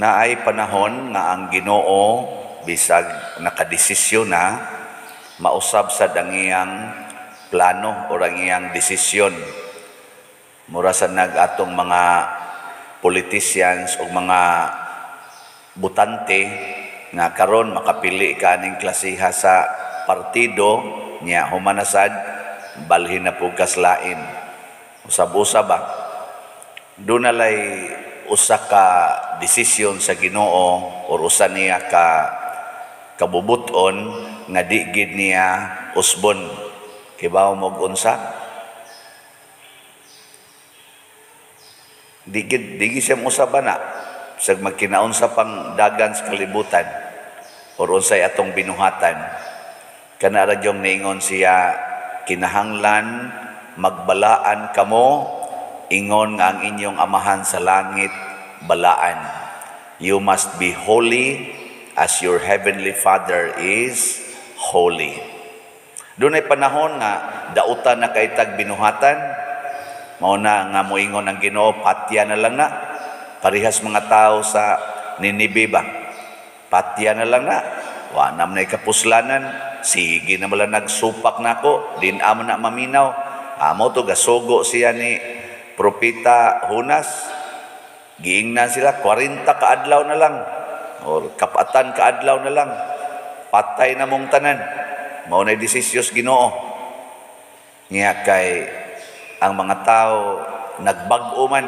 Naay panahon nga ang Ginoo, bisag nakadesisyon na, mausab sa ang iyang plano o ang iyang desisyon. Mura sa nag atong mga politicians o mga butante nga karon makapili ka aning klasiha sa partido niya, humanasad balhin na pug kaslain. Usab-usab ba? Doon na lay usa ka desisyon sa Ginoo or usa niya ka kabubuton nga di gid niya usbon. Kibaw mo og unsa? Di gid siya mousab na bisag magkinaunsa pang dagan sa kalibutan or unsay atong binuhatan. Kana ra gyung niingon siya, "Kinahanglan magbalaan kamo ingon nga ang inyong Amahan sa langit balaan." You must be holy as your heavenly Father is holy. Dunay panahon nga dautan na kay tag binuhatan, mao na nga moingon ang Ginoo, "Patya na lang na." Parehas mga tao sa Ninibe ba? "Patya na lang na. Wa na man kapuslanan, sige na mala nagsupak nako, din amo na maminaw." Amo to gasugo siya ni Propeta Jonas. Giingnan sila, 40 kaadlaw na lang or kapatan kaadlaw na lang. Patay na mong tanan. Mao na desisyon Ginoo. Niya kay ang mga tao nagbag-o man.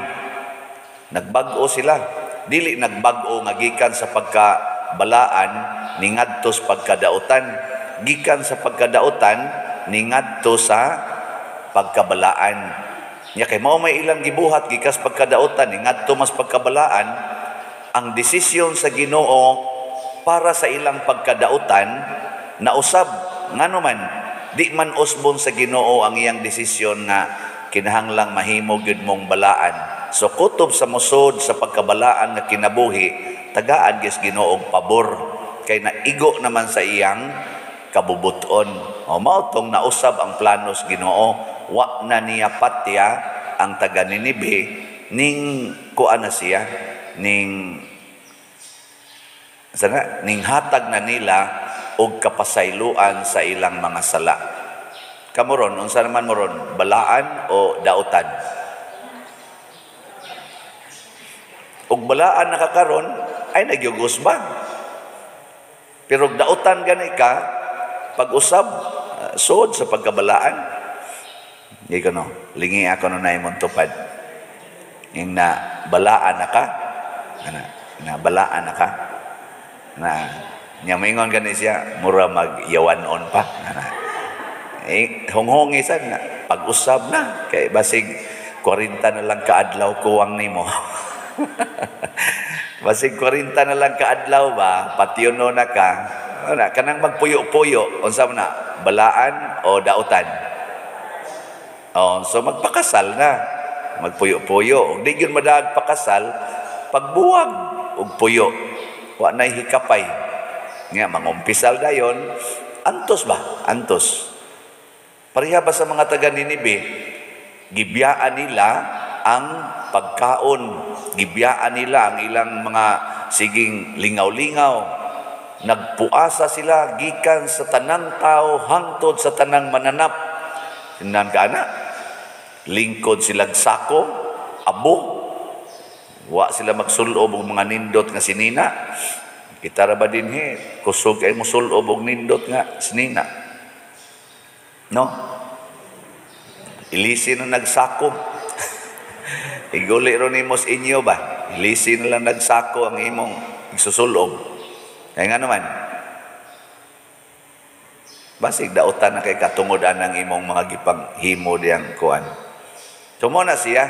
Nagbag-o sila. Dili nagbag-o nga gikan sa pagkabalaan ningadto sa pagkadautan. Gikan sa pagkadautan ningadto sa pagkabalaan. Nya kay mao may ilang gibuhat gikas pagkadautan ningadto mas pagkabalaan, ang desisyon sa Ginoo para sa ilang pagkadautan nausab. Ngano man di man usbon sa Ginoo ang iyang desisyon nga kinahanglang mahimo gyud mong balaan. So kutob sa musod sa pagkabalaan nga kinabuhi, tagaan gyud Ginoo og pabor kay naigo naman sa iyang kabubuton. O mao tong nausab ang planos Ginoo, wa na niya patya ang taga Ninibe, ning kuan na siya, ning sana ning hatag na nila og kapasayloan sa ilang mga sala. Kamo ron, unsa naman mo ron, balaan o dautan? Og balaan nakakaron ay nagyugos ba? Pero og dautan gani ka, pag-usab, suod sa pagkabalaan. Hindi ko no, lingi ako no na imong tupad. Yung na balaan na ka, ana, na balaan na ka, na nya moingon gani siya, mura magyawan-on pa. Ana. Eh, honghongi sad na, pag-usab na, kay basig 40 na lang kaadlaw kuwang nimo. Basig 40 na lang kaadlaw ba, patyono na ka, ana, kanang magpuyo-puyo, unsa man na, balaan o dautan? Oh, so magpakasal na, magpuyo-puyo. Ug di gyud madaag pakasal, pagbuwag og puyo, wa nay hikapay. Nga mangumpisal dayon, antos ba? Antos. Pareha ba sa mga taga Ninibe, gibiyaan nila ang pagkaon, gibiyaan nila ang ilang mga siging lingaw-lingaw. Nagpuasa sila gikan sa tanang tao hangtod sa tanang mananap. Sinan ka na? Lingkod sila sako, abo. Wa sila magsulob og mga nindot nga sinina. Kita ra ba dinhi, kusog ay musulob og nindot nga sinina. No? Ilisi na nagsako. Iguli ro nimo sa inyo ba? Ilisi na lang nagsako ang imong isusulob. Kaya nga naman, basig dautan na kay katungod anang imong mga gipang himo diyang kuan. So mo na siya,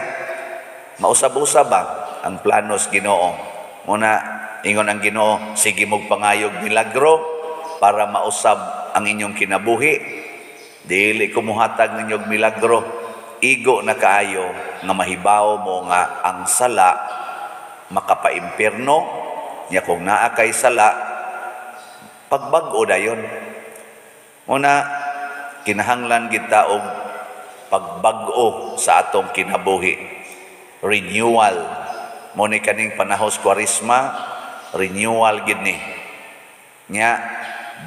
mausab-usab ba ang planos Ginoo. Muna ingon ang Ginoo, "Sige mog pangayog milagro para mausab ang inyong kinabuhi." "Dili ko muhatag ninyog milagro. Igo na kaayo nga mahibaw mo nga ang sala makapaimpierno. Nya kung naa kay sala, pagbag-o dayon." Muna kinahanglan kita og pagbag-o sa atong kinabuhi. Renewal. Mo ni kaning panahos Kwaresma, Renewal gid ni. Nya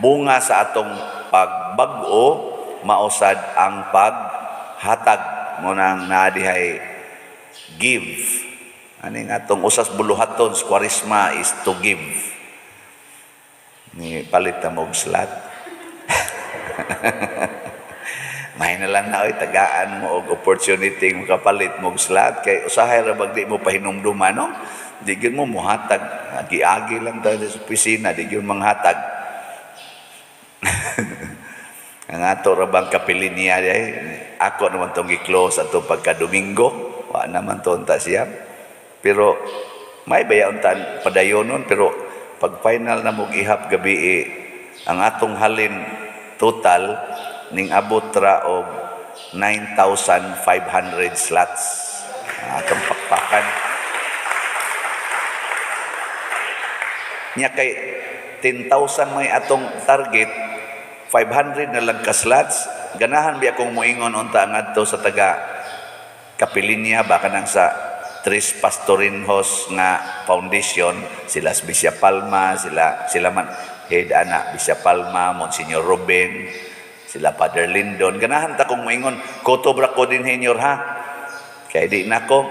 bunga sa atong pagbag-o mausad ang paghatag mo nang naadihay give. Aning atong usas buluhaton sa Kwaresma is to give. Ni palit na mo og slot. May na lang na oy, tagaan mo og opportunity makapalit mo og slot kay usahay ra bag di mo pahinumduman, no? Di gyud mo muhatag, agi-agi lang tayo sa opisina, di gyud manghatag. Ang ato ra bang kapilin niya ay ako naman tong gi-close ato pagka Domingo, wa naman to unta siya. Pero may baya unta padayonon, pero pag final na mo gihap gabi ang atong halin total ning abot ra og 9,500 slots. Atong pakpakan. Nya kay 10,000 may atong target, 500 na lang ka slots. Ganahan biya kong moingon unta ngadto sa taga Kapilinya ba kanang sa Tres Pastorinhos nga foundation, sila Bisya Palma, sila man head ana Bisya Palma, Monsignor Ruben, sila Father Lindon. Ganahan ta kong moingon, kutob ra ko din henyor ha. Kay di nako.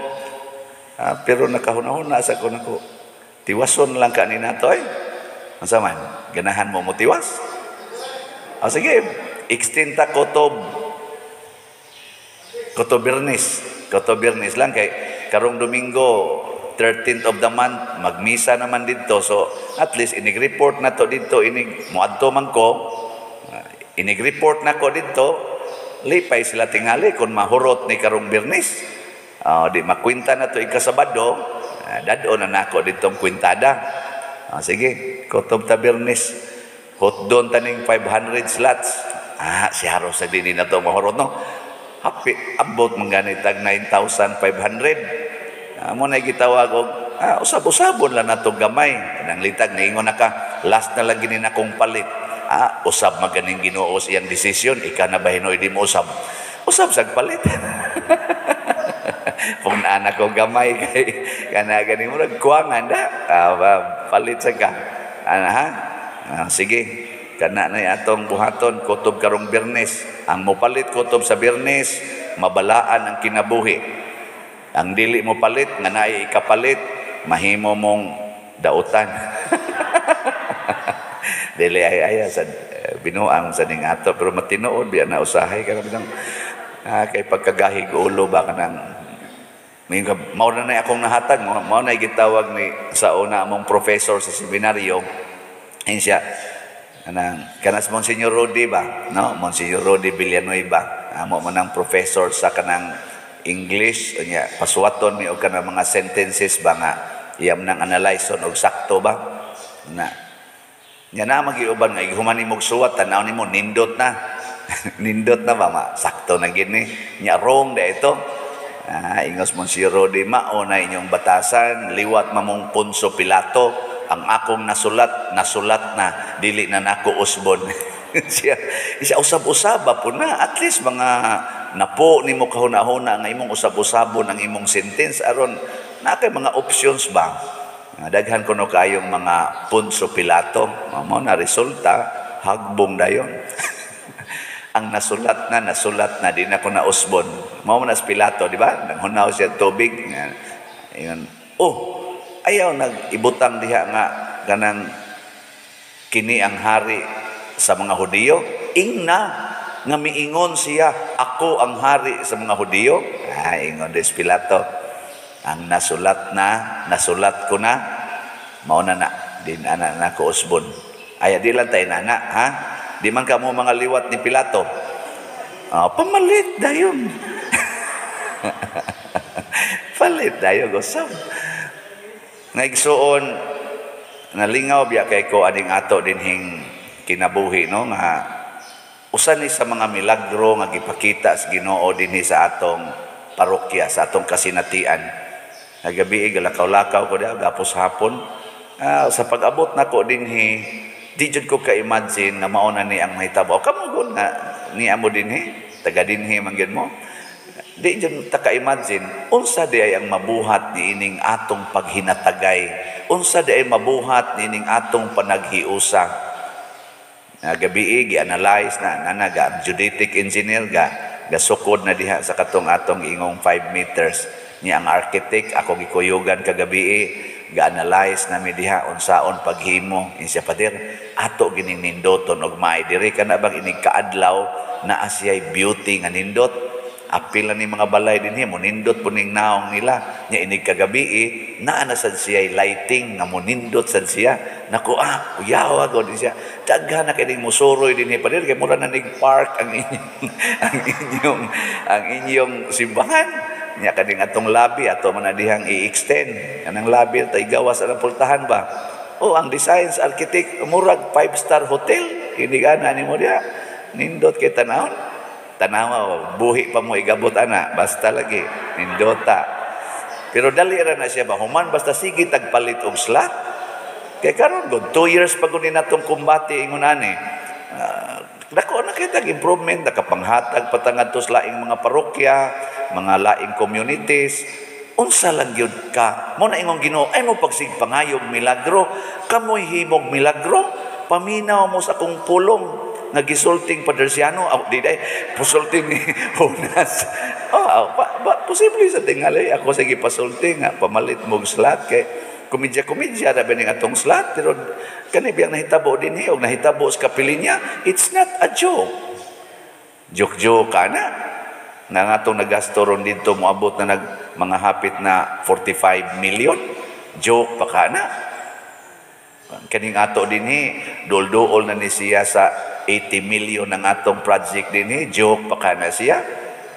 Pero nakahuna-huna sa ko nako. Tiwason lang ka ni nato ay. Unsa man? Ganahan mo motiwas? O sige, extend ta kutob. Kutob Birnes. Kutob Birnes lang kay karong Domingo 13th of the month magmisa naman didto. So at least inig-report na to didto, inig moadto man ko. Inig-report na ko didto, lipay sila tingali kung mahurot ni karong Birnes. Di makwinta na to ikasabado, dad-o na nako ditong kwintada. Sige, kutob ta Birnes. Hotdon taning 500 slots. Si Haros sa dini na to mahurot, no? Happy, abot man ganit tag 9,500. Mo na gitawag og usab-usabon lang nato gamay. Nang litag niingon na ka, last na lang gini na kong palit. Usab maganing Ginoo sa iyang desisyon, ika na ba hinoy di mo usab? Usab sag palit. Kung naanak ko gamay kay kana gani mo nagkuangan da. Palit sa ka. Ana ha? Sige. Kana na atong buhaton kutob karong Biyernes. Ang mopalit kutob sa Biyernes, mabalaan ang kinabuhi. Ang dili mo palit nga naay ikapalit, mahimo mong dautan. Dili ay aya sa binuang sa ning ato, pero matinuod biya na usahay kana bitang kay pagkagahig ulo ba kanang mao na nay akong nahatag, mao na gitawag ni sa una among professor sa seminaryo. Ayun siya kanang kanas Monsignor Rodi ba, no? Monsignor Rodi Villanueva, amo man ang professor sa kanang English, unya pasuwaton mi og kanang mga sentences ba nga iyam nang analyze og sakto ba na. Nya na magiuban nga ighuman nimo suwat, tan-aw nimo nindot na. Nindot na ba ma sakto na gid ni. Nya wrong da ito. Ingos Monsignor Rodi, mao na inyong batasan, liwat mamong Poncio Pilato, ang akong nasulat, nasulat na, dili na nako usbon. Siya usab-usaba po na, at least mga napo nimo kahuna-huna nga imong usab-usabon ang imong sentence aron na kay mga options ba. Daghan kuno kayong mga Poncio Pilato, mao na resulta hagbong dayon. Ang nasulat na, di na ko na usbon. Mao man as Pilato, di ba? Nanghunaw siya tubig. Ingon, oh, ayaw nag-ibutang diha nga ganang kini ang hari sa mga Hudiyo. Ingna nga miingon siya, ako ang hari sa mga Hudiyo. Ingon des Pilato, ang nasulat na, nasulat ko na, mao na na, di na na ko usbon. Ay, di lang tayo nana, ha? Di man ka mo mga liwat ni Pilato. Pamalit dayon. Palit dayon, gosam. Ngaigsuon, nalingaw biya kay ko aning ato dinhing kinabuhi, no? Nga usa ni sa mga milagro nga gipakita sa Ginoo dinhi sa atong parokya, sa atong kasinatian. Kagabi galakaw-lakaw ko diha gapos hapon. Sa pag-abot nako dinhi, di jud ko ka-imagine nga mao na ni ang mahitabo. Kamo gun nga niya mo dinhi, taga dinhi man gyud mo. Di jud ta ka-imagine unsa di ay ang mabuhat niining atong paghinatagay, unsa di ay mabuhat niining atong panaghiusa. Gabi gi-analyze na nanaga ang geodetic engineer, ga gasukod na diha sa katong atong ingong 5 meters niya. Ang architect ako gikuyugan kagabi, ga-analyze nami diha unsaon paghimo. Siya, "Pader, ato gining nindoton og maay diri kana bang inig kaadlaw naa siya'y beauty nga nindot. Apil na ni mga balay dinhi, mo nindot po ning naong nila nya. Inig kagabi naa na sad siya lighting nga mo nindot sad siya. Nako, uyawa gud siya. Daghan na kay ning musuroy dinhi, pader, kay mura na nig park ang inyong simbahan nya. Kaning atong lobby, ato man na dihang i-extend kanang lobby ta, igawas ang pultahan ba. Oh, ang designs architect, murag five-star hotel. Inig ana nimo diha, nindot kay tanawon. Tanawa, buhi pa mo igabot ana, basta lagi nindota. Pero dali ra na siya ba human, basta sige tagpalit og slot. Kay karon gud, 2 years pa gud ni natong kumbate ingon ani. Dako na kita improvement, nakapanghatag pa ta ngadto sa laing mga parokya, mga laing communities. Unsa lang gyud ka? Mo na ingong Ginoo, ay mo pagsigpangayog milagro, kamoy himog milagro, paminaw mo sa akong pulong nga gisulting Padersiano, oh, di day, pusulting ni Jonas. Oh, pa, pa, posible sa tingali, ako sige pasulti nga, pamalit mo slot, kay komedya-komedya na ba ning atong slot, pero kani biyang nahitabo din og nahitabo sa kapilinya, it's not a joke. Joke-joke ka na. Nga nga atong nagasto ron dito, moabot na nag mga hapit na 45 million. Joke pa ka na. Kaning ato dinhi, dol-duol na ni siya sa 80 million ang atong project dinhi, joke pa ka na siya.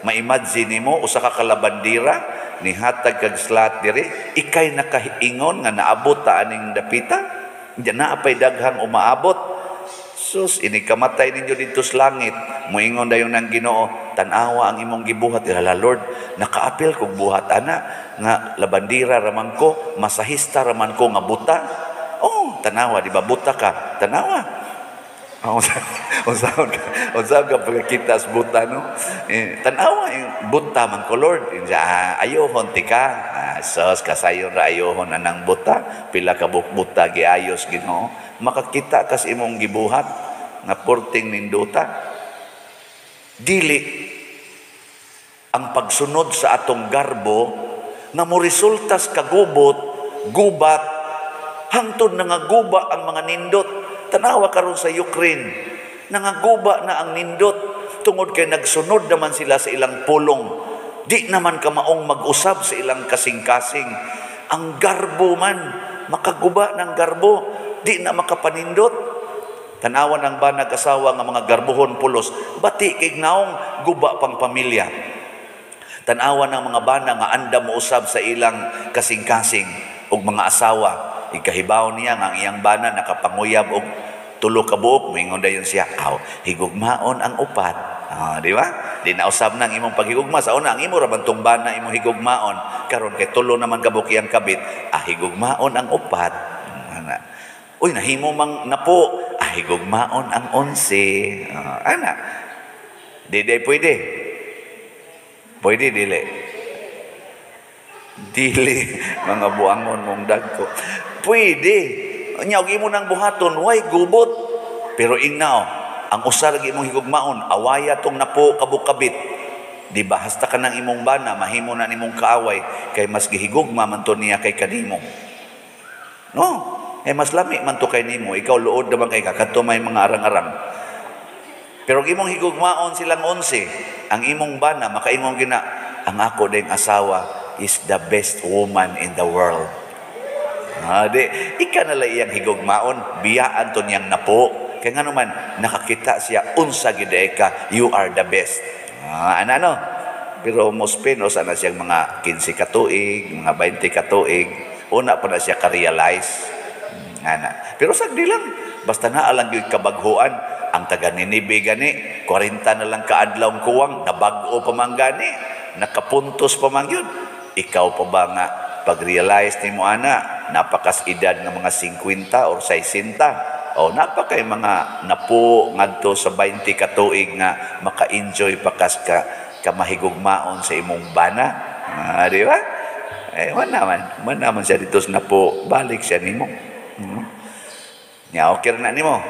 Ma-imagine nimo usa ka kalabandira ni hatag kag slot diri, ikay nakaingon nga naabot ta aning dapita. Diyan na apay daghang umaabot. Sus, ini kamatay ninyo dito sa langit. Muingon dayon ng Ginoo, "Tan-awa ang imong gibuhat." Ila, "Lord, nakaapil kog buhat ana nga labandira raman ko, masahista raman ko nga buta." Oh, tanawa, di ba buta ka? Tanawa. Unsa ka pagkakita sa buta, no? Eh, tanawa, yung buta man ko, Lord. Inja, ayohon tika. Sus, kasayon ra ayohon anang buta. Pila ka buta giayos Ginoo. Makakita kas imong gibuhat nga porting nindota. Dili ang pagsunod sa atong garbo nga mo resultas kagubot, gubat, hangtod nangaguba ang mga nindot. Tanawa karon sa Ukraine, nangaguba na ang nindot tungod kay nagsunod naman sila sa ilang pulong. Di naman kamaong mag-usab sa ilang kasing-kasing. Ang garbo man, makaguba ng garbo, di na makapanindot. Tanawan ang banag asawa nga mga garbohon pulos, bati kay naong, guba pang pamilya. Tanawan ang mga bana nga andam mo usab sa ilang kasing-kasing ug mga asawa. Ikahibaw niya nga ang iyang bana nakapanguyab og tulo ka buok, moingon dayon siya, "Aw, higugmaon ang upat." Di ba? Di na usab nang imong paghigugma sa una, ang imo ra man tong bana imong higugmaon. Karon kay tulo naman ka buok iyang kabit, higugmaon ang upat. Ana. Uy, nahimo mang napo, higugmaon ang 11. Ana. Di di pwede. Pwede dili. Dili, mga buangon mong dagko. Pwede. Nya og imo nang buhaton, way gubot. Pero ingnaw, ang usa ra imong higugmaon, awaya tong napo kabukabit. Di ba hasta ka ng imong bana, mahimo na nimong kaaway kay mas gihigugma man to niya kay kanimo. No? Eh mas lami man to kay nimo, ikaw luod naman kay kakadto may mga arang-arang. Pero ang imong higugmaon silang 11, ang imong bana makaingon gina, "Ang ako ding asawa is the best woman in the world." Di, ika na lang iyang higugmaon, biyaan to niyang napo. Kaya nga naman, nakakita siya, unsa gid ka, you are the best. Ano, ano? Pero mo spend, o sana siyang mga 15 katuig, mga 20 katuig, una pa na siya ka-realize. Ana. Pero sagdi lang, basta naa lang yung kabaghuan, ang taga Ninibe gani, 40 na lang kaadlaw kuwang, nabag-o pa man gani, nakapuntos pa man yun. Ikaw pa ba nga, pag-realize ni mo ana, napakas edad nga mga 50 or 60, o napakay mga napo ngadto sa 20 katuig nga maka-enjoy pa kas ka. ka mahigugmaon sa imong bana. Ah, di ba? Eh, wala man. Wala man siya dito na po, balik siya nimo. Nya, okay na nimo.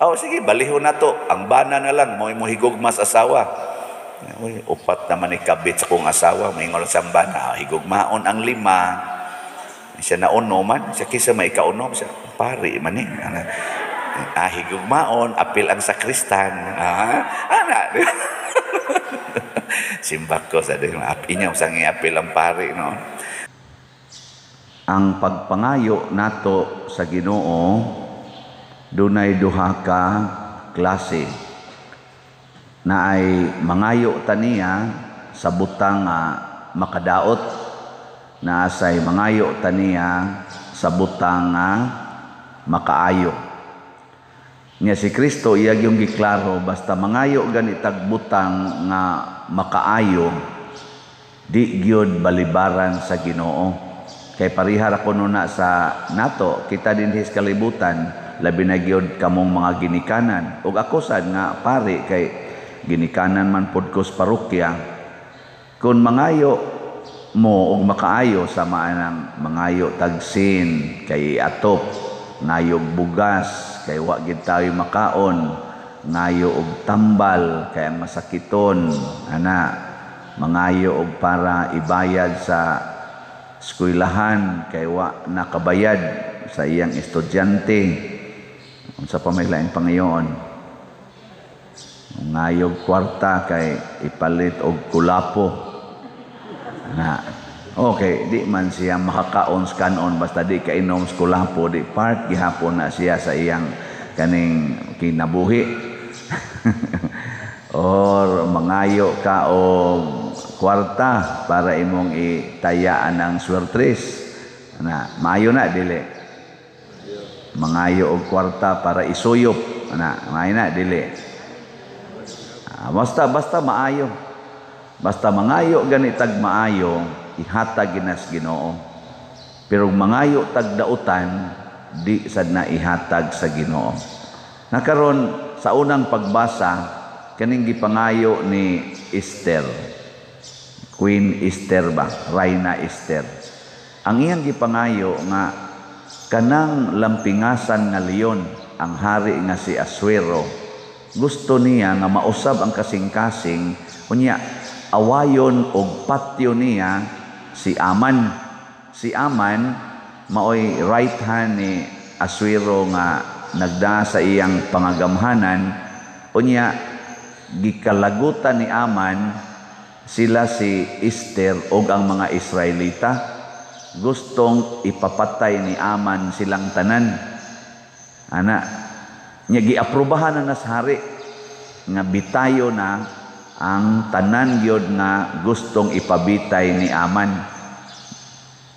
Oh, sige, balihon na to. Ang bana na lang, mo mo higugma sa asawa. Uy, upat naman ikabit sa kong asawa, may sa bana, higugmaon ang lima. Siya na uno man, siya kisa may ikauno, siya, pari man eh. Ah, higugmaon, apil ang sakristan. Ah, ana. Simbak ko sa din, inyo sang apil ang pari, no? Ang pagpangayo nato sa Ginoo dunay duha ka klase na ay mangayo taniya sa butang nga makadaot, na asay mangayo taniya sa butang nga makaayo. Nya si Kristo iya yung giklaro, basta mangayo ganitag butang nga makaayo, di gyud balibaran sa Ginoo. Kay pareha ra kuno na sa nato, kita dinhi sa kalibutan, labi na gyud kamong mga ginikanan ug ako sad nga pari kay ginikanan man pod ko sa parokya. Kung mangayo mo og makaayo, sama anang mangayo tagsin kay atop, ngayog bugas kay wa gid tayo makaon, ngayo og tambal kay ang masakiton ana, mangayo og para ibayad sa eskwelahan kay wa nakabayad sa iyang estudyante, unsa pa may laing pangayoon, ngayog kwarta kay ipalit og kulapo na. Okay, di man siya makakaon sa kanon basta di kainom sa kulapo, di part gihapon na siya sa iyang kaning kinabuhi. Or mangayo ka og kwarta para imong itayaan ang swertres na, maayo na dili? Mangayo og kwarta para isuyop na, maayo na dili? Ah, basta basta maayo, basta mangayo ganitag maayo, ihatag ginas Ginoo. Pero mangayo tag dautan, di sad na ihatag sa Ginoo. Nakaron sa unang pagbasa, kaning gipangayo ni Esther, Queen Esther ba, Reyna Esther. Ang iyang gipangayo nga kanang lampingasan nga leon, ang hari nga si Asuero, gusto niya nga mausab ang kasing-kasing, unya awayon og patyo niya si Aman. Si Aman maoy right hand ni Asuero nga nagda sa iyang pangagamhanan, unya gikalagutan ni Aman sila si Esther og ang mga Israelita. Gustong ipapatay ni Aman silang tanan. Ana, nya giaprobahan na sa hari nga bitayo na ang tanan gyud nga gustong ipabitay ni Aman.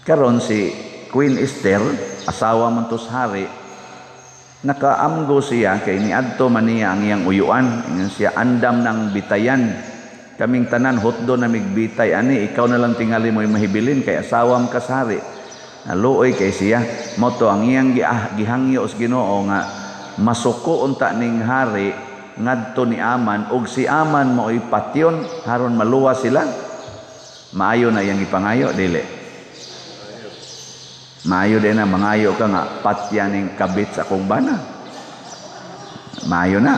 Karon si Queen Esther, asawa man to sa hari, nakaamgo siya kay niadto man niya ang iyang uyuan. Ingon siya, andam ng bitayan. Kaming tanan hotdo na migbitay ani, ikaw na lang tingali mo mahibilin kay asawam ka sa hari. Naluoy kay siya. Mao to ang iyang gihangyo sa Ginoo nga masuko unta ning hari ngadto ni Aman, ug si Aman maoy patyon haron maluwas sila. Maayo na iyang ipangayo dili? Maayo din na mangayo ka nga patya ning kabit sa akong bana. Maayo na.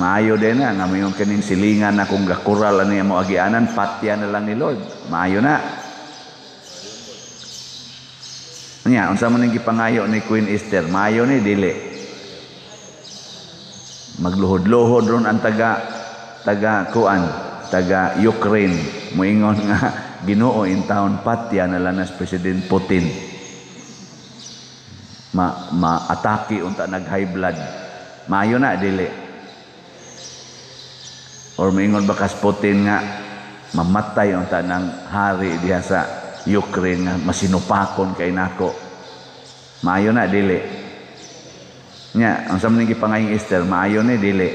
Maayo din na nga mayon kining silingan akong gakural ani mo agianan, patya na lang ni Lord. Maayo na. Nya, unsa man ning gipangayo ni Queen Esther? Maayo ni dili? Magluhod-luhod ron ang taga kuan, taga Ukraine. Moingon nga Ginoo in town, patya na lang nas President Putin. Ma-atake unta nag high blood. Maayo na dili? Or moingon ba kas Putin nga mamatay unta ng hari diha sa Ukraine nga masinupakon kay nako. Maayo na dili? Nya, ang sa man gipangayong Esther, maayo ni dili?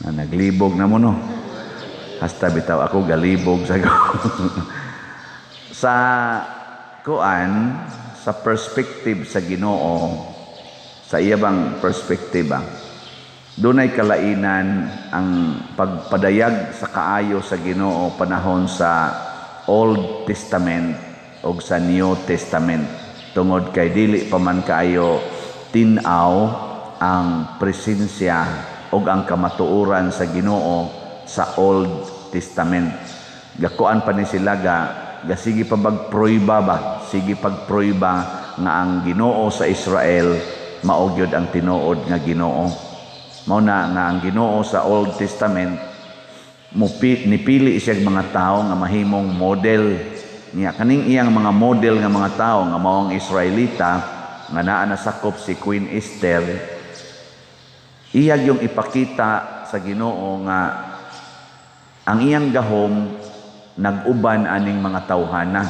Na naglibog na mo no. Hasta bitaw ako galibog sa sa kuan, sa perspective sa Ginoo, sa iya bang perspective ba? Dunay kalainan ang pagpadayag sa kaayo sa Ginoo panahon sa Old Testament o sa New Testament, tungod kay dili pa man kaayo tin-aw ang presensya o ang kamatuoran sa Ginoo sa Old Testament. Gakuan pa ni sila ga gasige pa pagprueba ba, sige pagprueba nga ang Ginoo sa Israel mao gyud ang tinuod nga Ginoo. Mao na nga ang Ginoo sa Old Testament mupi, nipili siya mga tao nga mahimong model niya. Kaning iyang mga model nga mga tao nga mao ang Israelita nga naa nasakop si Queen Esther, iya yung ipakita sa Ginoo nga ang iyang gahom nag-uban aning mga tawhana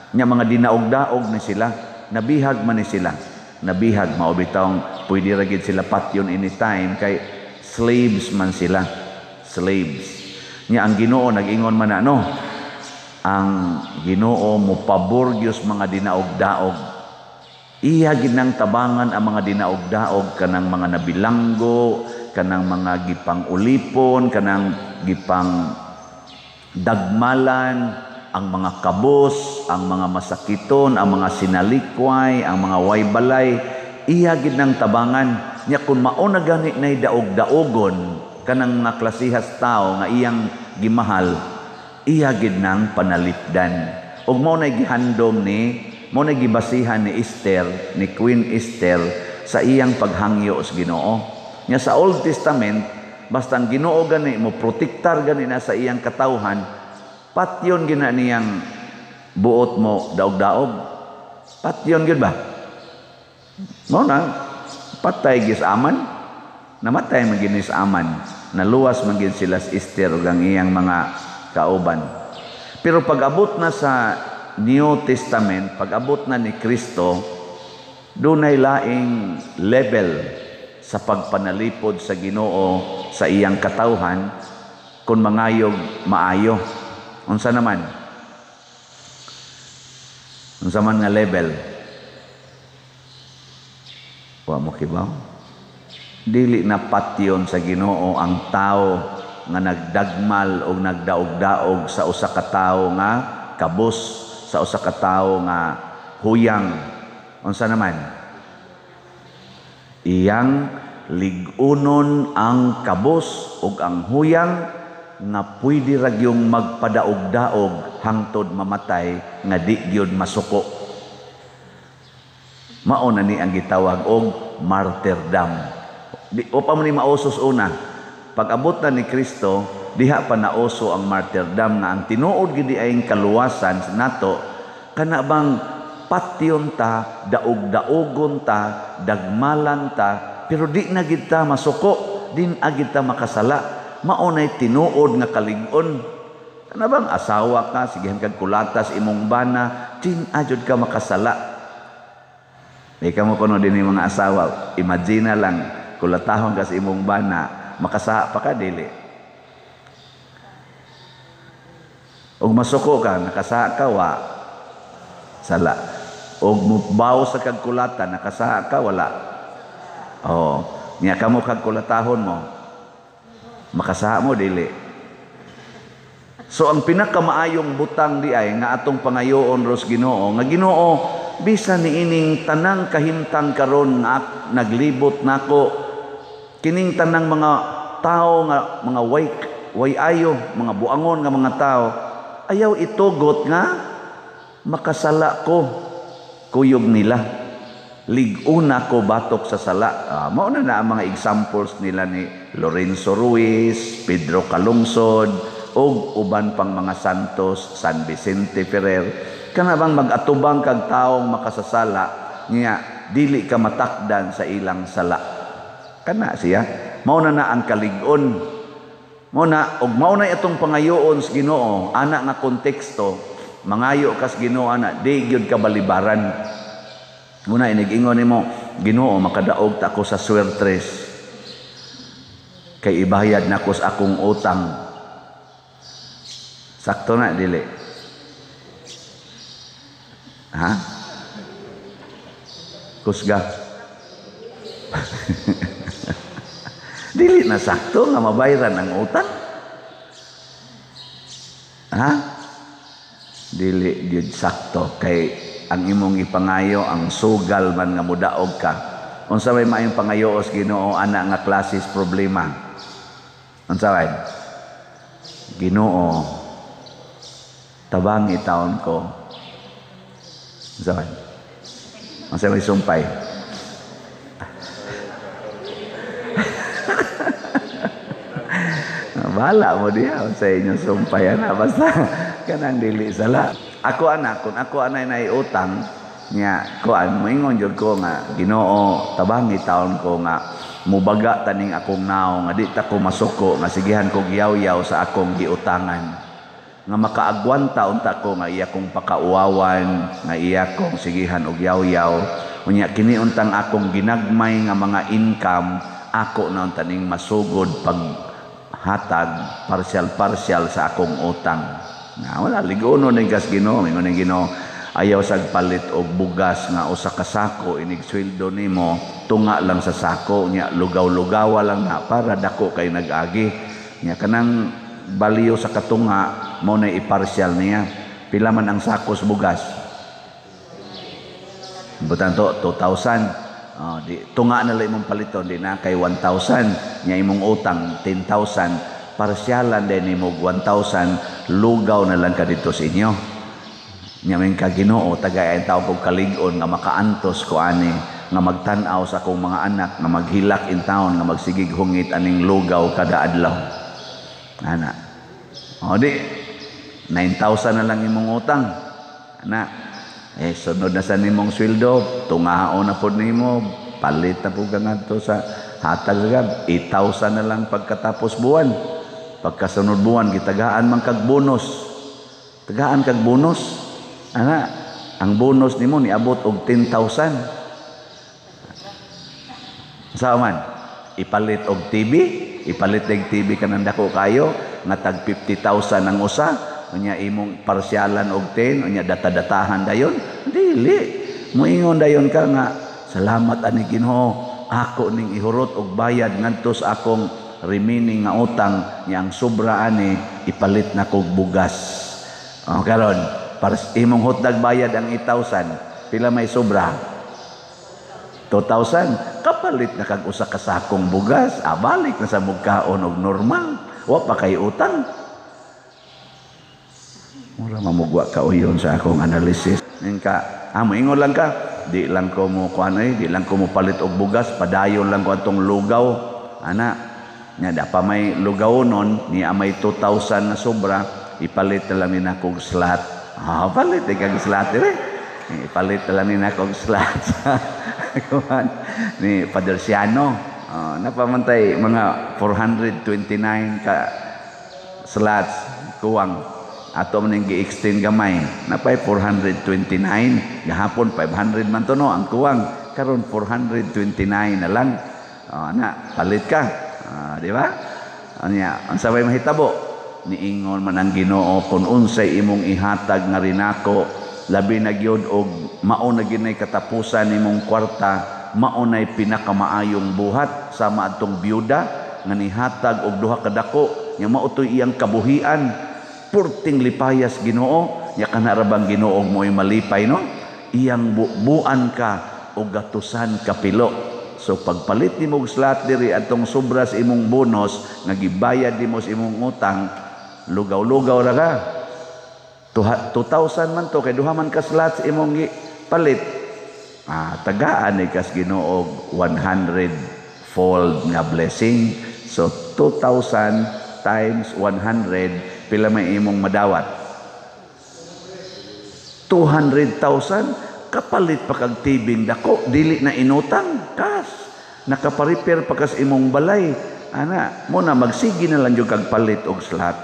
nya. Mga dinaog-daog ni sila, nabihag man ni sila, nabihag. Mao bitawng pwede ra gid sila patyon anytime kay slaves man sila, slaves nya. Ang Ginoo nag-ingon man ano, ang Ginoo mopabor gyud mga dinaog-daog. Iya ginang tabangan ang mga dinaog-daog, kanang mga nabilanggo, kanang mga gipang ulipon, kanang gipang dagmalan, ang mga kabos, ang mga masakiton, ang mga sinalikway, ang mga waybalay, iya gid nang tabangan nya. Kun mao na gani nay daog-daogon kanang mga klasihas tao nga iyang gimahal, iya gid nang panalipdan. Ug mao nay gihandom ni, mao nay gibasihan ni Esther, ni Queen Esther, sa iyang paghangyo sa Ginoo. Nya sa Old Testament, basta ang Ginoo gani mo protektar gani na sa iyang katawhan, patyon gina niyang buot mo daog-daog. Patyon gyud ba? Mao na patay gis Aman. Namatay man gid ni Aman. Naluwas man gid sila sa Esther ug ang iyang mga kauban. Pero pag-abot na sa New Testament, pag-abot na ni Kristo, dunay laing level sa pagpanalipod sa Ginoo sa iyang katawhan kung mangayog maayo. Unsa naman? Unsa man nga level? Wa mo kibaw? Dili na patyon sa Ginoo ang tao nga nagdagmal o nagdaog-daog sa usa ka tawo nga kabos, sa usa ka tawo nga huyang. Unsa naman? Iyang lig-unon ang kabos ug ang huyang nga pwede ra gyung magpadaog-daog hangtod mamatay nga di gyud masuko. Mao na ni ang gitawag og martyrdom. Di o pa mo ni mausos una. Pag abot na ni Kristo, diha pa nauso ang martyrdom, nga ang tinuod gid ay kaluwasan nato kana bang patyon ta, daog-daogon ta, dagmalan ta, pero di na gid ta masuko, di na gid ta makasala. Mao nay tinuod nga kalig-on. Kana bang asawa ka, sigihan kag kulatas imong bana, di na jud ka makasala. Di ka mo kuno din mga asawa, imagine na lang, kulatahon ka sa imong bana, makasaha pa ka, dili? Ug masuko ka, nakasaha ka, wa? Sala. Og mubaw sa kag kulata, nakasaha ka, wala? Oh, niya kamo kag kulatahon mo, makasaha mo, dili? So ang pinakamaayong butang di ay nga atong pangayoon ros Ginoo nga, "Ginoo, bisan niining tanang kahimtang karon nga naglibot nako, kining tanang mga tao nga mga way ayo, mga buangon nga mga tao, ayaw itugot nga makasala ko kuyog nila. Lig-una ko batok sa sala." Mao na na ang mga examples nila ni Lorenzo Ruiz, Pedro Calungsod, ug uban pang mga santos, San Vicente Ferrer. Kana bang mag-atubang kag taong makasasala niya, dili ka matakdan sa ilang sala. Kana siya. Mao na na ang kalig-on. Mao na og mao na atong pangayoon sa Ginoo ana nga konteksto, mangayo kas Ginoo ana, di gyud ka balibaran. Muna inig-ingon nimo, "Ginoo, makadaog ta ko sa swertres kay ibayad nako sa akong utang." Sakto na, dili? Ha? Kusga. Dili na sakto nga mabayran ang utang. Ha? Dili gyud sakto kay ang imong ipangayo ang sugal man nga mudaog ka. Unsa may maayong pangayoos Ginoo ana nga klases problema? Unsa may? Ginoo, tabangi taon ko. Unsa may? Unsa may sumpay? Bahala mo diha sa inyong sumpay ana basta kanang dili sala. Ako ana kun ako anay naiutang nya kuan moingon jud ko nga Ginoo tabangi taon ko nga mubaga taning akong naong nga di ta ko masuko nga sigihan kog yaw-yaw sa akong giutangan nga makaagwanta unta ko nga iya kong pakauwawan nga iya kong sigihan og yaw-yaw unya kini untang akong ginagmay nga mga income ako na unta ning masugod pag hatag partial-partial sa akong utang. Na wala ligono ning kas Ginoo, ingon ning Ginoo, ayaw sag palit og bugas nga usa ka sako inig sweldo nimo, tunga lang sa sako nya lugaw-lugawa lang na para dako kay nag-agi. Nya kanang baliyo sa katunga mo na i-partial niya. Pila man ang sako sa bugas? Butan to 2,000. Oh, di tunga na lang imong paliton di na kay 1,000 nya imong utang 10,000 parsyalan din nimo 1,000 lugaw na lang ka dito sa inyo. Nya men ka Ginoo tagay ang tawo kog kalig-on nga makaantos ko ani nga magtan-aw sa akong mga anak nga maghilak in town nga magsigig hungit aning lugaw kada adlaw. Ana. O di 9,000 na lang imong utang. Ana. Eh, sunod na sa nimong sweldo, tungaon na pod nimo, palit na po ka ngadto sa hatag sa gab, 8,000 na lang pagkatapos buwan. Pagkasunod buwan, gitagaan man kag bonus. Tagaan kag bonus. Ana, ang bonus nimo niabot og 10,000. Sa man, ipalit og TV, ipalit og TV kanang dako kayo, nga tag 50,000 ang usa. Unya imong parsyalan og 10, unya data-datahan dayon. Dili. Moingon dayon ka nga salamat ani Ginoo, ako ning ihurot og bayad ngadto sa akong remaining nga utang nya ang sobra ani ipalit na kog bugas. O karon, para imong hotdog bayad ang 8,000, pila may sobra? 2,000. Kapalit na kag usa ka sakong bugas, balik na sa mugkaon og normal. Wa pa kay utang. Mura mamugwa ka uyon sa akong analysis. Ka, moingon lang ka, di lang ko mo kuan ay, di lang ko mo palit og bugas, padayon lang ko atong lugaw. Ana, nya da pa may lugaw nun, niya may 2,000 na sobra, ipalit na lang ni nakog slat. Palit eh kag slat dire. Ipalit na lang ni nakog slat kuan ni Father Siano. Napamantay mga 429 ka slots kuwang. Ato man ning gi-extend gamay napay 429 gahapon 500 man to no ang kuwang karon 429 na lang. Na palit ka, di ba? Anya unsa may mahitabo? Niingon man ang Ginoo kun unsay imong ihatag nga rinako labi na gyud og mao na ginay katapusan nimong kwarta, mao nay pinakamaayong buhat sama adtong byuda nga nihatag og duha ka dako nya mao toy iyang kabuhian. Purting lipayas Ginoo nya kana ra bang Ginoo mo'y malipay no iyang bubuan ka og gatusan kapilo. So pagpalit nimo og slot diri atong sobra sa imong bonus nga gibayad nimo sa imong utang, lugaw-lugaw ra ka. 2,000 man to kay duha man ka slots imong palit. Tagaan ni kas Ginoo 100 fold nga blessing. So 2,000 times 100 pila may imong madawat? 200,000. Kapalit pa kag tibing dako, dili na inutang, kas nakaparepair pa kas imong balay. Ana, mo na magsige na lang jud kag palit og slot.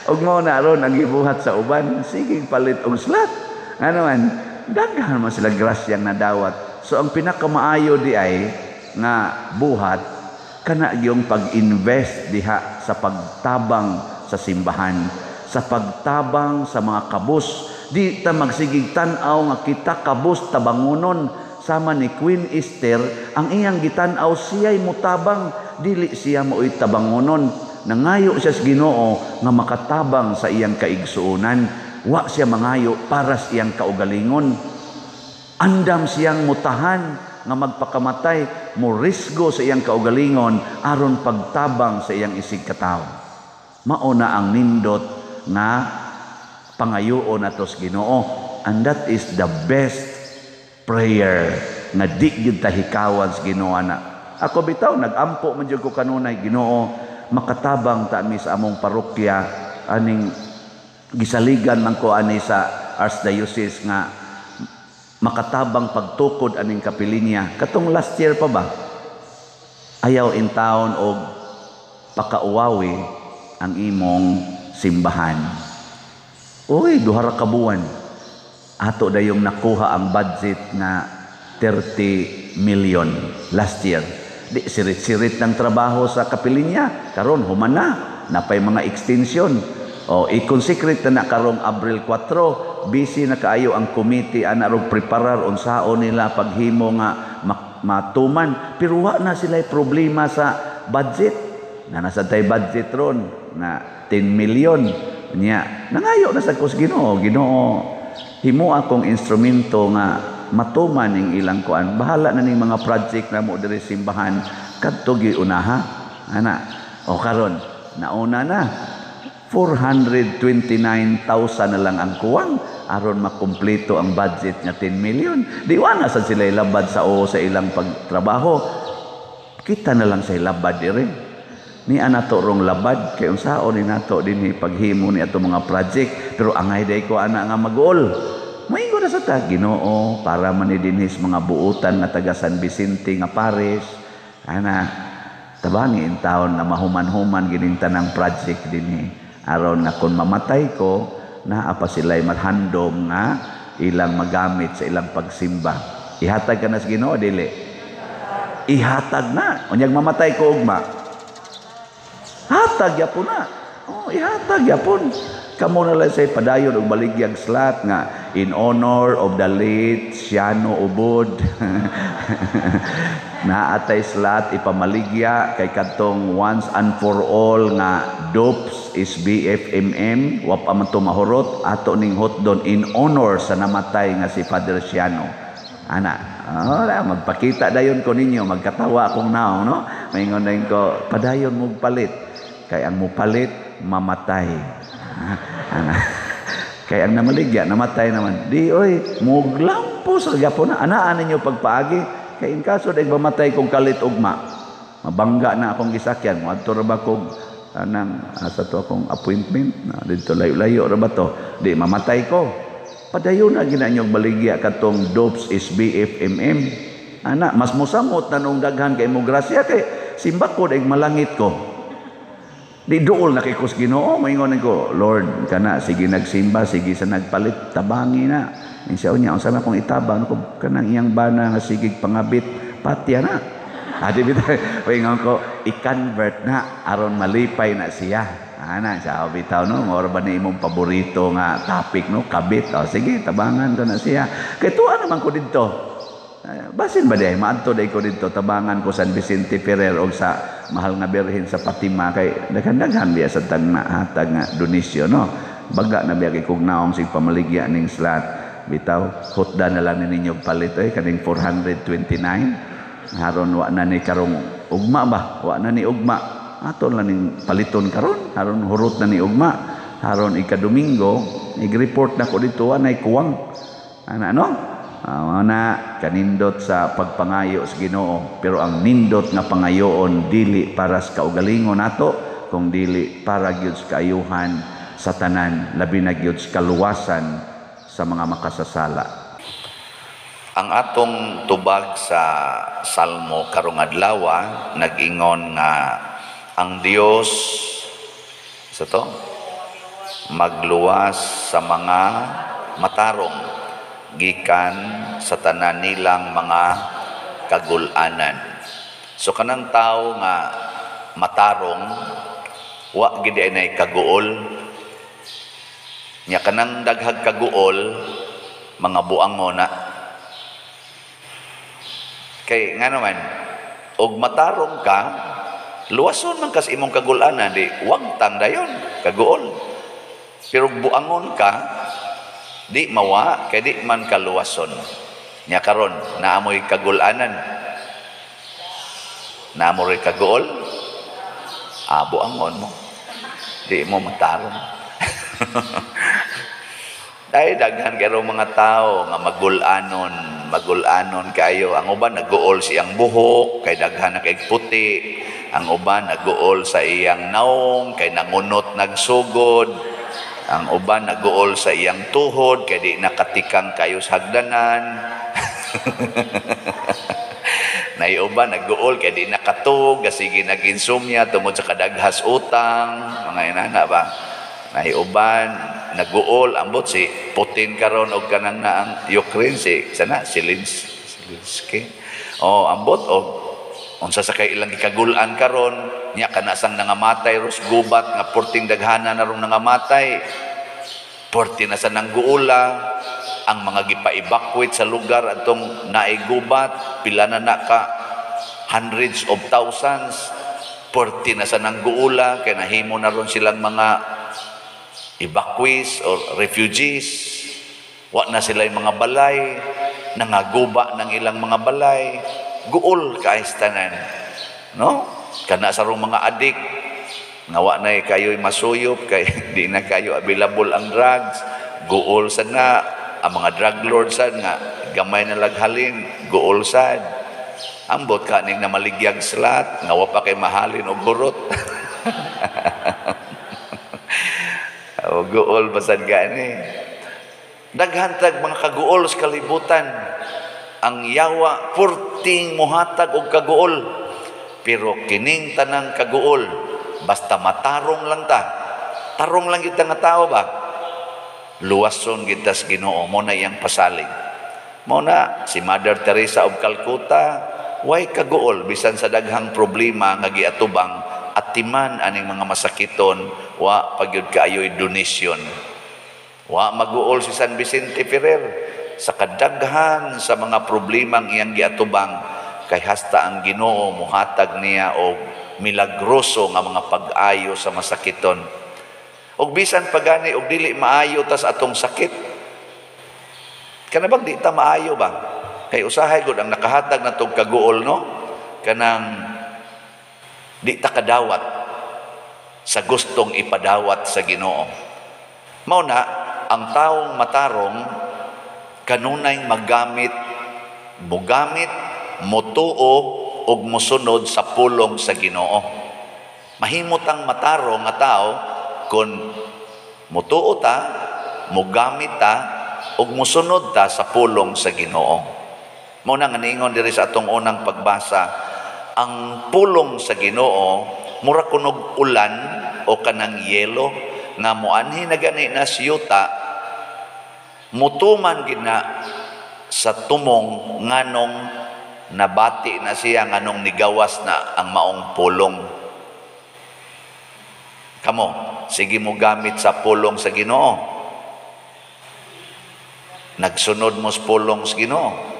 Og mo na ron ang gibuhat sa uban, sige palit og slot. Ano man, daghan man sila grasyang nadawat. So ang pinakamaayo di ay nga buhat kana yung pag-invest diha sa pagtabang sa simbahan, sa pagtabang sa mga kabus. Di ta magsigig tan-aw nga kita kabus tabangunon. Sama ni Queen Esther, ang iyang gitan-aw siya'y mutabang, dili siya mao'y tabangonon. Nangayo siya sa Ginoo nga makatabang sa iyang kaigsuonan. Wa siya mangayo para sa iyang kaugalingon. Andam siyang mutahan nga magpakamatay, mo risgo sa iyang kaugalingon aron pagtabang sa iyang isig katawo. Mao na ang nindot nga pangayoon nato sa Ginoo, and that is the best prayer nga di gyud ta hikawan sa Ginoo na. Ako bitaw nagampo man jud ko kanunay, "Ginoo, makatabang ta mi sa among parokya aning gisaligan man ko ani sa Archdiocese nga makatabang pagtukod aning kapilinya." Katong last year pa ba? Ayaw in town og pakauwawi ang imong simbahan. Uy, 2 ra ka buwan. Ato dayong nakuha ang budget nga 30 million last year. Di sirit-sirit ng trabaho sa kapilinya. Karon human na, napay mga extension. O i-consecrate na na karong Abril 4. Busy na kaayo ang committee ana rog preparar unsaon nila paghimo nga matuman, pero wa na sila problema sa budget na nasa tay budget ron na 10 million niya. Nangayo na sa kus Ginoo, "Ginoo, himo akong instrumento nga matuman ning ilang kuan. Bahala na ning mga project na mo diri simbahan, kadto unaha ana." O karon nauna na, 429,000 na lang ang kuwang aron makumpleto ang budget nga 10 million. Di wa na sad sila ilabad sa o sa ilang pagtrabaho. Kita na lang sa ilabad dire. Ni ana to rong labad kay unsaon ni nato dinhi paghimo ni ato mga project, pero angay day ko ana nga mag-uol. Moingon na sa ta, "Ginoo, para man ni dinhi sa mga buutan nga taga San Vicente nga parish ana, tabangi in taon na mahuman-human gining tanang project dinhi aron nga kung mamatay ko, naa pa sila'y mathandom nga ilang magamit sa ilang pagsimba." Ihatag ka na sa Ginoo, dili? Ihatag na. Unyag mamatay ko ugma, hatag yapon na. Oh, ihatag yapon. Kamo na lang say padayon og baligyag slot nga in honor of the late Siano Ubod. Naatay slot ipamaligya kay kadtong once and for all nga DOPS is BFMM wa pa man to mahurot, ato ning hotdon in honor sa namatay nga si Father Siano. Ana, oh, magpakita dayon ko ninyo, magkatawa akong naong, no? Maingon dayon ko, "Padayon mo palit. Kay ang mupalit, mamatay." Ana. Kay ang namaligya, namatay naman. Di, oy, muglampo sa gyapon na. Anaan ninyo pagpaagi. Kay in kaso dahil mamatay kong kalit ugma, mabangga na akong gisakyan. Muadto ra ba kog anang asa to akong appointment na dito, layo-layo ra ba to? Di mamatay ko. Padayon na gina inyong baligya katong DOPS is BFMM. Ana, mas musamot na nung daghan kay mo grasya kay simba ko dahil malangit ko. Di duol na kay kus Ginoo, moingon ko, "Lord, kana sige nagsimba, sige sa nagpalit, tabangi na." Ing siya niya, unsa man akong itabang ko kanang iyang bana nga sige pangabit, patya na. Adi bitaw, moingon ko, i-convert na aron malipay na siya. Ana, sa bitaw no, mao ba ni imong paborito nga topic no, kabit. O sige, tabangan ko na siya. Kay tuwa naman ko didto. Basin ba day maadto day ko didto, tabangan ko San Vicente Ferrer og sa Mahal nga Birhen sa Fatima kay daghan-daghan biya sa tag hatag nga donasyon no. Baga na biya kay kog naong sig pamaligya ning slot. Bitaw, hutda na lang ni ninyo palit oy kaning 429. Haron wa na ni karong ugma ba? Wa na ni ugma. Ato lang ning paliton karon, haron hurot na ni ugma. Haron ika-Domingo, ig-report na ko dito, wa nay kuwang. Ana no? Na kanindot sa pagpangayo sa Ginoo, pero ang nindot nga pangayoon dili para sa kaugalingon nato kung dili para gyud sa kaayuhan sa tanan, labi na gyud sa kaluwasan sa mga makasasala. Ang atong tubag sa Salmo karong adlaw nag-ingon nga ang Dios sa to magluwas sa mga matarong gikan sa tanan nilang mga kagulanan. So kanang tao nga matarong, wa gid ay kaguol. Nya kanang daghag kaguol, mga buango na. Kay nga naman, og matarong ka, luwason man kas imong kagulanan, di wagtang dayon kaguol. Pero buangon ka, di mawa kay di man kaluwason. Nya karon naamoy kagulanan, naamoy kaguol, buangon mo, di mo matarong. Dahil daghan kayo mga tao nga magulanon, magulanon kayo. Ang uban naguol siyang buhok kay daghan na kay puti. Ang uban naguol sa iyang naong kay nangunot nagsugod. Ang uban naguol sa iyang tuhod kay di nakatikang kayo sa hagdanan. Nay uban naguol kay di nakatug kasi ginaginsumya tungod sa kadaghas utang, mga inana ba. Nay uban naguol ambot si Putin karon og kanang naang Ukraine si sana Zelensky. Oh, ambot og unsa sa kay ilang gikagulan karon nya kana sang nangamatay ros gubat nga porting daghana na rong nangamatay. Porti na sa nangguula ang mga gipa-evacuate sa lugar atong naigubat pila na naka hundreds of thousands. Porti na sa nangguula kay nahimo na ron silang mga evacuees or refugees. Wa na sila yung mga balay, nangaguba ng ilang mga balay, guol kaayos tanan, no? Kana sa rong mga adik nga wa na kayo'y masuyop kay di na kayo available ang drugs, guol sad na ang mga drug lords sad nga gamay na laghalin, guol sad. Ambot kaning namaligyag slat nga wa pa kay mahalin og hurot. O guol basad gani. Daghan tag mga kaguol sa kalibutan. Ang yawa purting muhatag og kaguol. Pero kining tanang kaguol basta matarong lang ta. Tarong lang kita nga tao ba? Luwason kita sa Ginoo, mo na iyang pasalig. Mo na si Mother Teresa of Calcutta way kaguol bisan sa daghang problema nga giatubang atiman aning mga masakiton, wa pagyud kaayoy donation. Wa maguol si San Vicente Ferrer sa kadaghan sa mga problemang iyang giatubang kay hasta ang Ginoo muhatag niya og milagroso nga mga pag-ayo sa masakiton. Og bisan pagani og dili maayo tas atong sakit, kana bang di ta maayo ba? Kay usahay gud ang nakahatag natong kaguol, no? Kanang di ta kadawat sa gustong ipadawat sa Ginoo. Mao na ang taong matarong kanunay maggamit, mugamit, mutuo ug mosunod sa pulong sa Ginoo. Mahimot ang matarong nga tao kun mutuo ta, mugamit ta ug mosunod ta sa pulong sa Ginoo. Mao na nga niingon diri sa atong unang pagbasa, ang pulong sa Ginoo mura kunog ulan o kanang yelo nga moanhi na gani na siyuta, mutuman gina sa tumong nganong nabati na siya, nganong nigawas na ang maong pulong. Kamo, sige mo gamit sa pulong sa Ginoo. Nagsunod mo sa pulong sa Ginoo.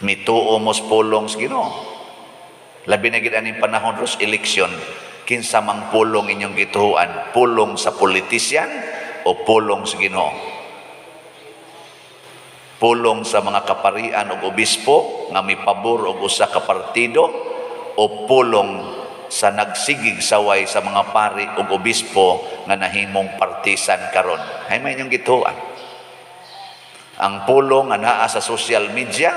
Mituo mo sa pulong sa Ginoo. Labi na gid aning panahon ros eleksyon, kinsa mang pulong inyong gituohan, pulong sa politisyan o pulong sa Ginoo? Pulong sa mga kaparian og obispo nga mipabor og usa ka partido o pulong sa nagsigig saway sa mga pari og obispo nga nahimong partisan karon? Hay may inyong gituohan. Ang pulong nga naa sa social media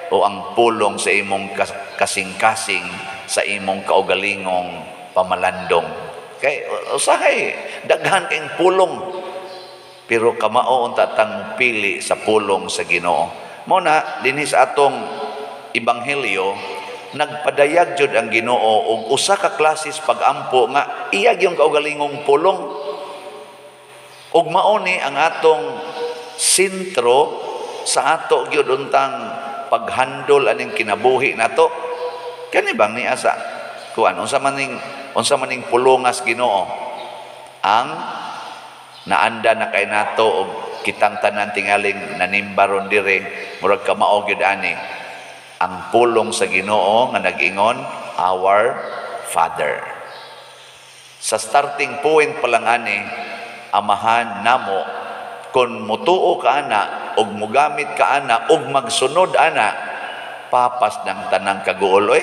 o ang pulong sa imong kasing-kasing sa imong kaugalingong pamalandong? Kay usahay daghan kayong pulong, pero kamao unta tang pili sa pulong sa Ginoo. Mao na dinhi sa atong ebanghelyo nagpadayag jud ang Ginoo og usa ka klases pag-ampo nga iya gyud kaugalingong pulong. Ug mao ni ang atong sentro sa ato gyud untang paghandol aning kinabuhi nato. Kani bang niya sa kuan unsa maning pulungas Ginoo ang naanda na kay nato og kitang tanan tingaling nanimbaron dire murag kamao gyud ani. Ang pulong sa Ginoo nga nag-ingon, "Our Father." Sa starting point pa lang ani, "Amahan namo," kung mutuo ka ana og mugamit ka ana og magsunod ana, papas ng tanang kaguol oy.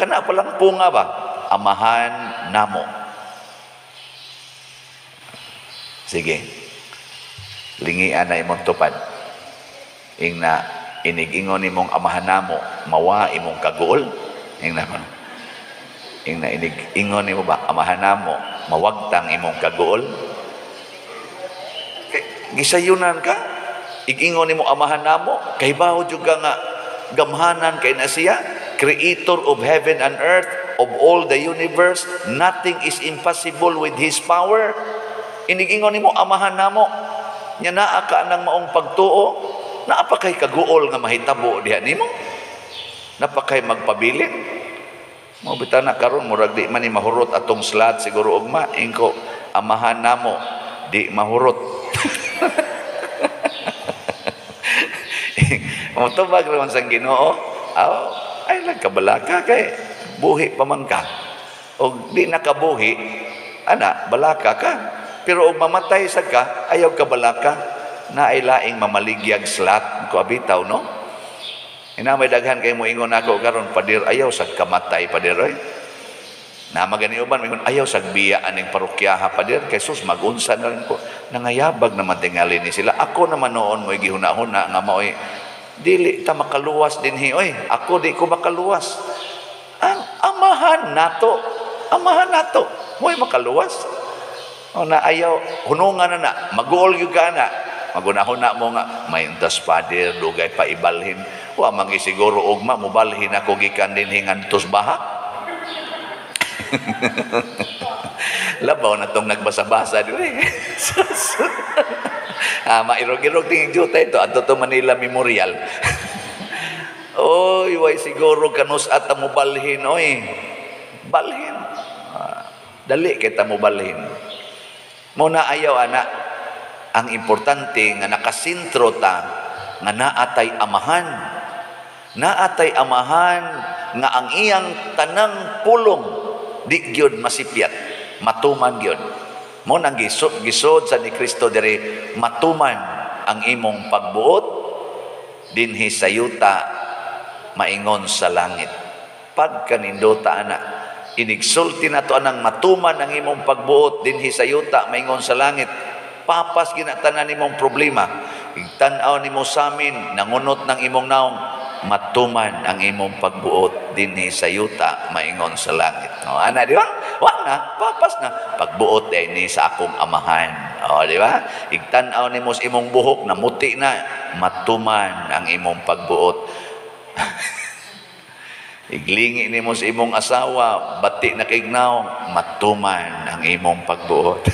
Kana pa lang po nga ba, "Amahan namo." Sige. Lingian na imong tupad. Ingna inigingon nimong "Amahan namo," mawa imong kaguol. Ingna man. Ingna inigingon nimo ba, "Amahan namo," mawagtang imong kaguol. Gisayunan ka, igingon nimo "Amahan namo," kay bawo jud ka nga gamhanan kay na siya, creator of heaven and earth, of all the universe, nothing is impossible with His power. Inigingon nimo "Amahan namo," nya naa ka nang maong pagtuo, naa pa kay kaguol nga mahitabo diha nimo? Napa kay magpabilin? Mo bitaw na karon murag di man ni mahurot atong slot siguro ugma ingko "Amahan namo," di mahurot. Motubag raman sa Ginoo, aw, ay lang kabalaka kay buhi pa man ka. Og di nakabuhi, ana balaka ka. Pero og mamatay sa ka, ayaw kabalaka, na ay laing mamaligyag slot ko abitaw, no? Ina may daghan kay moingon ako karon, "Padir, ayaw sad kamatay, padir oy." Na magani uban moingon, "Ayaw sad biya aning parokyaha, padir, kay sus magunsa na rin ko." Nangayabag naman tingali ni sila. Ako naman noon mo'y gihuna-huna nga maoy dili ta makaluwas dinhi oy. Ako di ko makaluwas. Ang Amahan nato, Amahan nato, mo'y makaluwas. O na ayaw hunungan na na, maguol gyud ka na. Magunahuna mo nga may untas, pader, dugay pa ibalhin. Wa man gisiguro ugma mobalhin ako gikan dinhi ngantos baha. Labaw na tong nagbasa-basa diri. Mairog-irog tingin juta ito adto to Manila Memorial. Oy, way siguro kanus at mobalhin oy. Balhin. Dali kita mobalhin. Mo na ayaw ana, ang importante nga nakasentro ta nga naatay Amahan. Naatay Amahan nga ang iyang tanang pulong di gyud masipyat, matuman gyud. Mo nang gisod sa ni Kristo diri, matuman ang imong pagbuot dinhi sa yuta maingon sa langit. Pagkanindota ana, inigsulti nato anang matuman ang imong pagbuot dinhi sa yuta maingon sa langit. Papas ginatanan nimong problema. Igtan-aw nimo samin, nangunot ng imong naong, matuman ang imong pagbuot dinhi sa yuta maingon sa langit. O, ana, di ba? Wa na, papas na. Pagbuot ay ni sa akong Amahan. O, di ba? Igtan-aw nimo sa imong buhok, namuti na, matuman ang imong pagbuot. Iglingi nimo sa imong asawa, bati na kaignaw, matuman ang imong pagbuot.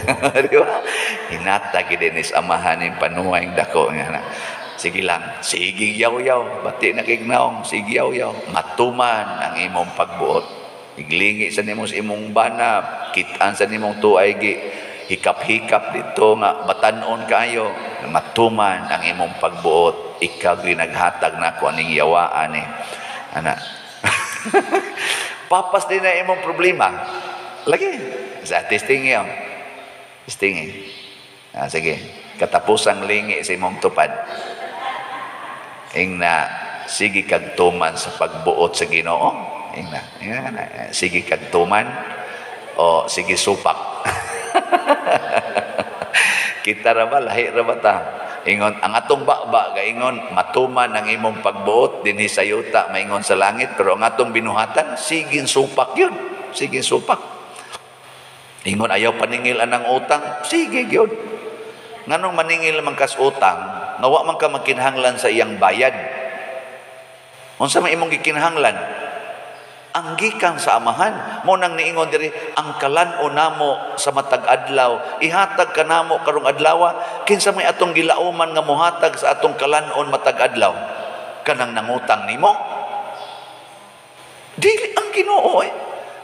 Di ba? Hinata gid ni sa Amahan ning panuway dako nga na. Sige lang, sige yaw-yaw, bati na kaignaw, sige yaw-yaw, matuman ang imong pagbuot. Iglingi sa nimo sa imong bana, kit-an sa nimong tuay gi hikap-hikap dito nga batan-on kaayo, matuman ang imong pagbuot. Ikaw gyud naghatag nako aning yawaan eh. Ana. Papas din na imong problema. Lagi. Sa testing yun. Testing. Sige. Katapusang lingi sa imong tupad. Ingna, sige kag tuman sa pagbuot sa Ginoo. Ingna, ingna, sige kag tuman o sige supak. Kita ra ba, lahi ra ba ta? Ingon ang atong baba gaingon matuman ang imong pagbuot dinhi sa yuta maingon sa langit, pero ang atong binuhatan sige supak yun, sige supak. Ingon ayaw paningil anang utang, sige gyud. Nganong maningil man kas utang nga wa man ka magkinahanglan sa iyang bayad? Unsa man imong gikinahanglan? Ang gikan sa Amahan. Mo nang niingon diri, ang kalan-o namo sa matag adlaw, ihatag kanamo karong adlaw. Kinsa may atong gilauman nga mohatag sa atong kalan-on matag adlaw? Kanang nangutang nimo? Dili ang Ginoo eh.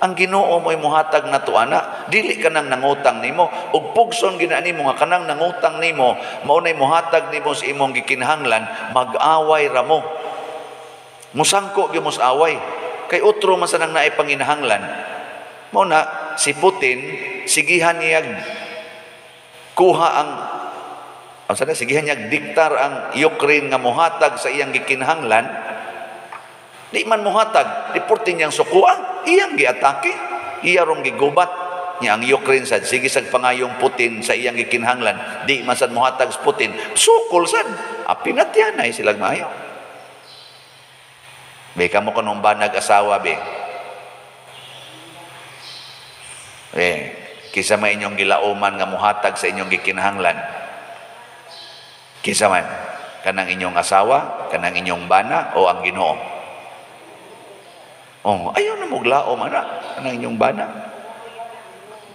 Ang Ginoo mo'y mohatag nato ana, dili kanang nangutang nimo. Ug pugson gina nimo nga kanang nangutang nimo mao nay mohatag nimo sa imong gikinahanglan, mag-away ra mo. Musangko gyud mo sa away. Kay utro man sa nang naay panginahanglan. Mao na si Putin sigihan niya kuha ang sana sigihan niya diktar ang Ukraine nga mohatag sa iyang gikinahanglan. Di man mohatag, di porte niyang sukua, iyang giatake, iya rong gigubat niya ang Ukraine sad sige sad pangayong Putin sa iyang gikinahanglan, di man sad mohatag sa Putin, sukol sad, apinatyanay silang maayo. Be kamo kanong banag asawa be. Eh, kisa may inyong gilauman nga mohatag sa inyong gikinahanglan. Kisa man kanang inyong asawa, kanang inyong bana o ang Ginoo. Oh, ayaw na moglaom ana kanang inyong bana.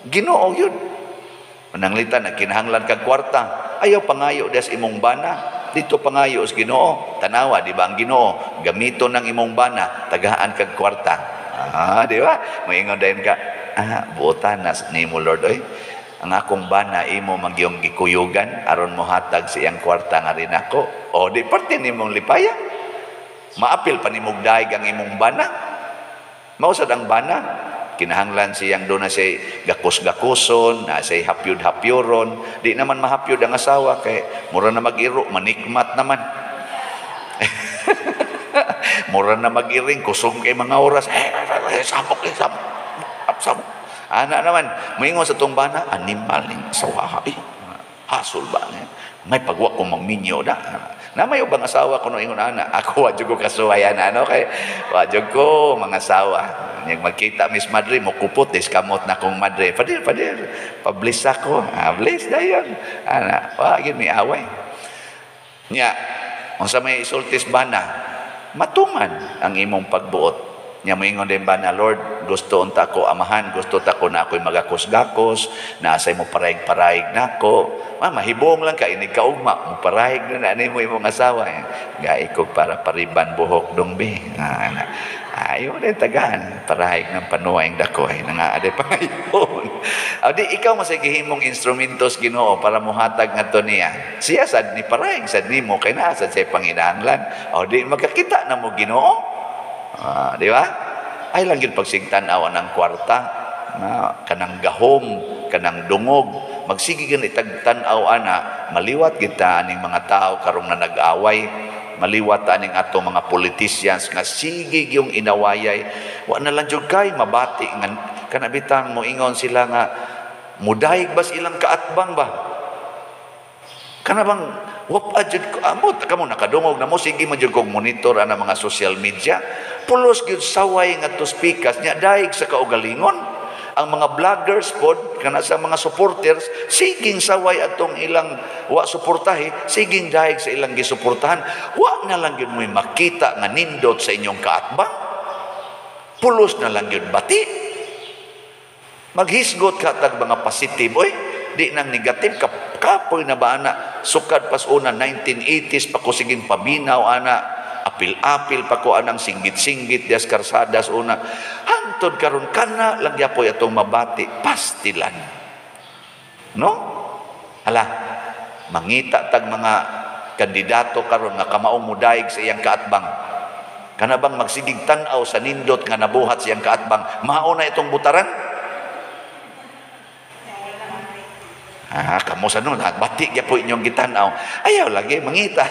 Ginoo yun. Mananglitan nagkinahanglan kag kwarta, ayaw pangayo des imong bana. Dito pangayo sa Ginoo. Tanawa di ba ang Ginoo gamiton ng imong bana, tagaan kag kwarta. Ah, di ba? Moingon dayon ka, buotan na nimo Lord oy. Ang akong bana imo magyong gikuyugan aron mohatag sa iyang kwarta nga rin ako. O di parte nimong lipaya. Maapil pa nimog daig ang imong bana. Mao sad ang bana, kinahanglan siyang doon na siya gakus-gakuson, na siya hapyud-hapyuron. Di naman mahapyud ang asawa kay mura na mag-iro, manikmat naman. Mura na mag-iring, kusog kay mga oras. Samok, samok, samok. Ana naman, moingon sa tong bana, animal ning asawa, hasol ba niya? May pagwa ko magminyo na. Na may ubang asawa ko no ingon ana, ako wa jud ko kasuway ana, no kay wa jud ko mga asawa. Nya magkita Miss Madre mo kupot is kamot na kong madre. Padir, padir. Pa-bless ako. Ah, bless dayon. Ana, wa gyud mi away. Nya unsa may isultis bana, matuman ang imong pagbuot. Nya moingon din ba na, Lord, gusto unta ko amahan, gusto ta ko na ako'y magakos-gakos, na asay mo paraig-paraig nako. Ah, mahibong lang ka, inig ka ugma, mo paraig na na mo imong asawa. Gai ko para pariban buhok dong bi. Ayaw din tagaan, paraig ng panuwang dako ay nangaade pa ngayon. O di ikaw masigihimong instrumentos Ginoo para mohatag ngadto niya. Siya sad ni paraig sad nimo kay naa sad siya panginahanglan. O di magkakita na mo Ginoo. Di ba? Ay lang yun pagsigtan-aw ng kwarta, na kanang gahom, kanang dungog, magsige gyud itag-tan-aw ana, maliwat kita aning mga tao karong na nag-away, maliwat aning ato mga politicians nga sige gyung inawayay, wa na lang jud kay mabati nga kanabitang moingon sila nga mudayeg bas ilang kaatbang ba? Kana bang wapa jud ko amot kamo nakadungog na mo sige man jud kog monitor ana mga social media, pulos gyud saway ngadto speakers nya daig sa kaugalingon. Ang mga vloggers pod kana sa mga supporters siging saway atong ilang wa suportahi, siging daig sa ilang gisuportahan. Wa na lang gyud mo'y makita nga nindot sa inyong kaatbang. Pulos na lang gyud bati. Maghisgot ka tag mga positive oy, di nang negative kapoy na ba ana sukad pas una 1980s pa ko siging paminaw ana, apil-apil pa ko anang singgit-singgit dias karsadas una hangtod karon kana lang yapoy atong mabati pastilan, no? Hala, mangita tag mga kandidato karon nga kamaong mudaig sa iyang kaatbang. Kana bang magsigig tan-aw sa nindot nga nabuhat sa iyang kaatbang, mao na itong butaran? Ah, kamo sa nun, bati gyapon inyong gitan-aw. Ayaw lagi mangita.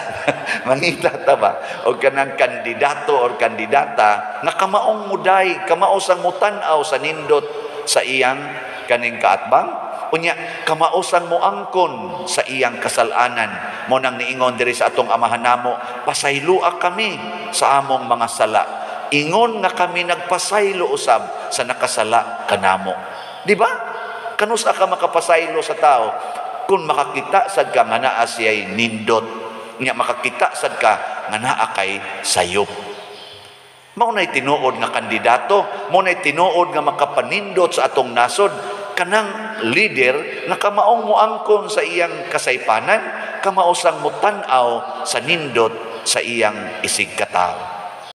Mangita ta ba og kanang kandidato or kandidata nga kamaong muday, kamao sang mutan-aw sa nindot sa iyang kaning kaatbang, unya kamao sang moangkon sa iyang kasalanan. Mo nang niingon diri sa atong amahan namo, pasayloa kami sa among mga sala. Ingon nga kami nagpasaylo usab sa nakasala kanamo. Di ba? Kanusa ka makapasaylo sa tao kung makakita sad ka nga naa siya'y nindot, nya makakita sad ka nga naa kay sayop. Mao nay tinuod nga kandidato, mao nay tinuod nga makapanindot sa atong nasod, kanang leader nga kamaong moangkon sa iyang kasaypanan, kamao sang motan-aw sa nindot sa iyang isig katao.